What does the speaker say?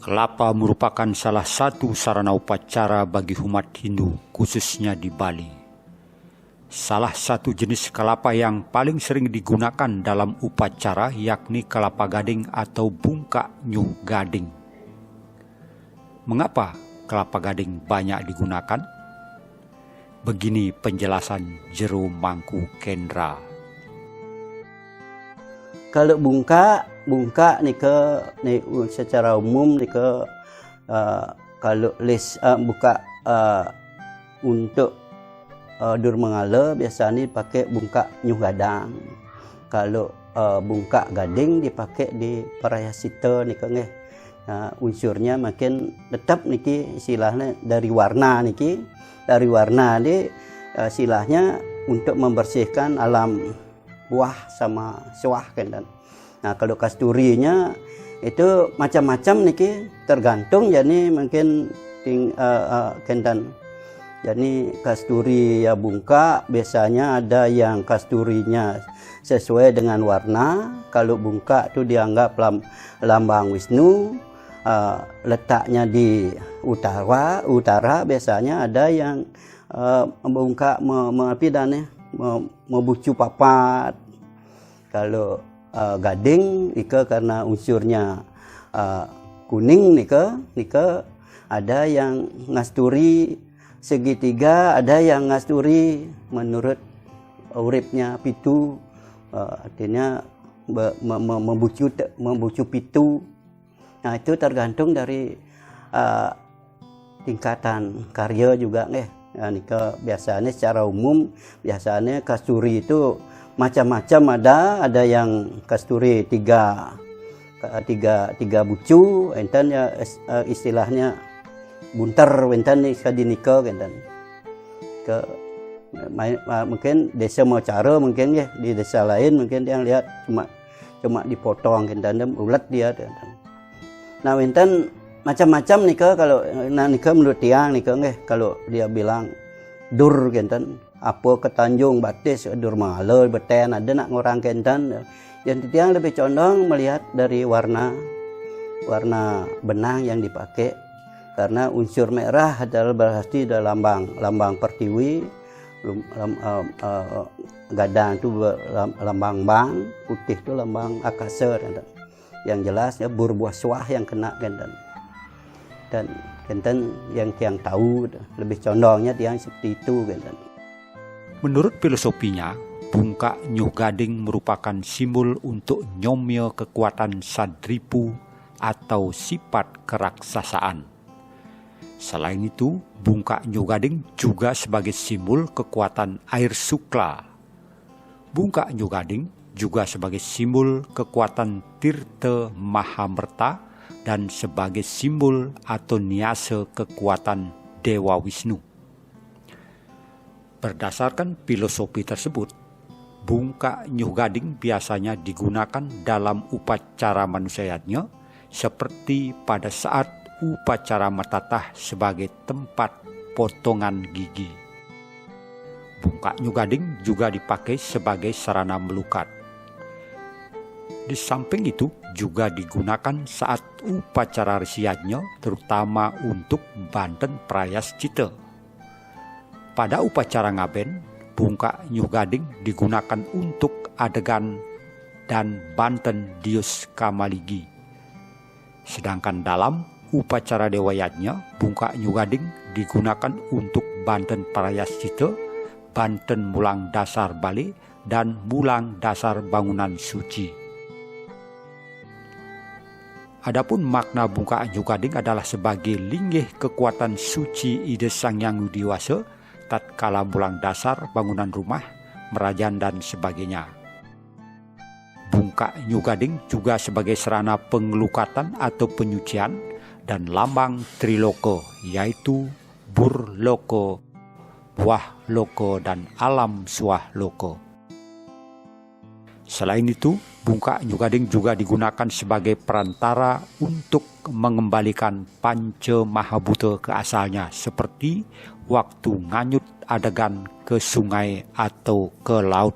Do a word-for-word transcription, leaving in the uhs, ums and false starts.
Kelapa merupakan salah satu sarana upacara bagi umat Hindu, khususnya di Bali. Salah satu jenis kelapa yang paling sering digunakan dalam upacara yakni kelapa gading atau bungkak nyuh gading. Mengapa kelapa gading banyak digunakan? Begini penjelasan Jero Mangku Kendra. Kalau bungkak, bungkak nika ni secara umum nika uh, kalau list uh, buka uh, untuk uh, dur mengala biasanya dipakai bungkak nyuh gadang. Kalau uh, bungkak gading dipakai di parayasita nika nggih. Uh, unsurnya makin tetap niki istilahnya dari warna niki. Dari warna di uh, istilahnya untuk membersihkan alam buah sama suah kenten. Nah, kalau kasturinya itu macam-macam niki tergantung jadi mungkin ting, uh, uh, kenten. Jadi kasturi ya bungkak biasanya ada yang kasturinya sesuai dengan warna. Kalau bungkak tu dianggap lam, lambang Wisnu, uh, letaknya di utara, utara biasanya ada yang uh, bungkak me, me, apa dan eh, me, mebucu papat. Kalau uh, gading ika karena unsurnya uh, kuning nika, nika ada yang ngasturi segitiga, ada yang ngasturi menurut uripnya pitu, uh, artinya be, me, me, membucu membucu pitu. Nah, itu tergantung dari uh, tingkatan karya juga nggih. Ya, nika biasanya secara umum biasanya kasturi itu macam-macam ada, ada yang kasturi tiga tiga tiga bucu, enten ya eh, istilahnya bunter wenten ni sekadi nika enten. Ke mungkin desa mau cara mungkin ya di desa lain mungkin yang lihat cuma cuma dipotong enten ulat dia enten. Nah, wenten macam-macam nika kalau nah nika menurut tiang nika nggih kalau dia bilang dur kenten apa ke Tanjung Batis dur mala beten ada nak ngorang kenten yang tiang lebih condong melihat dari warna warna benang yang dipakai karena unsur merah adalah berarti adalah lambang lambang pertiwi lum, lam, uh, uh, gadang tu lambang bang putih tu lambang akasa kenten. Yang jelas ya bur buah suah yang kena kenten dan kenten yang tiang tahu lebih condongnya tiang seperti itu kenten. Menurut filosofinya, bungkak nyuh gading merupakan simbol untuk nyomia kekuatan sadripu atau sifat keraksasaan. Selain itu, bungkak nyuh gading juga sebagai simbol kekuatan air sukla. Bungkak nyuh gading juga sebagai simbol kekuatan Tirta Mahamerta dan sebagai simbol atau niasa kekuatan Dewa Wisnu. Berdasarkan filosofi tersebut, bungkak nyuh gading biasanya digunakan dalam upacara manusia yadnya seperti pada saat upacara matatah sebagai tempat potongan gigi. Bungkak nyuh gading juga dipakai sebagai sarana melukat. Di samping itu juga digunakan saat upacara resi yadnya terutama untuk banten prayascita. Pada upacara ngaben, bungkak nyuh gading digunakan untuk adegan dan banten dius kamaligi. Sedangkan dalam upacara dewa yadnya, bungkak nyuh gading digunakan untuk banten parayascita, banten mulang dasar bale, dan mulang dasar bangunan suci. Adapun makna bungkak nyuh gading adalah sebagai linggih kekuatan suci Ida Sang Hyang Widi Wasa tatkala mulang dasar bangunan rumah, merajan dan sebagainya. Bungkak nyuh gading juga sebagai sarana pengelukatan atau penyucian dan lambang triloka, yaitu burloka, buah loka dan alam suah loka. Selain itu, bungkak nyuh gading juga digunakan sebagai perantara untuk mengembalikan panca mahabuta ke asalnya seperti waktu nganyut adegan ke sungai atau ke laut.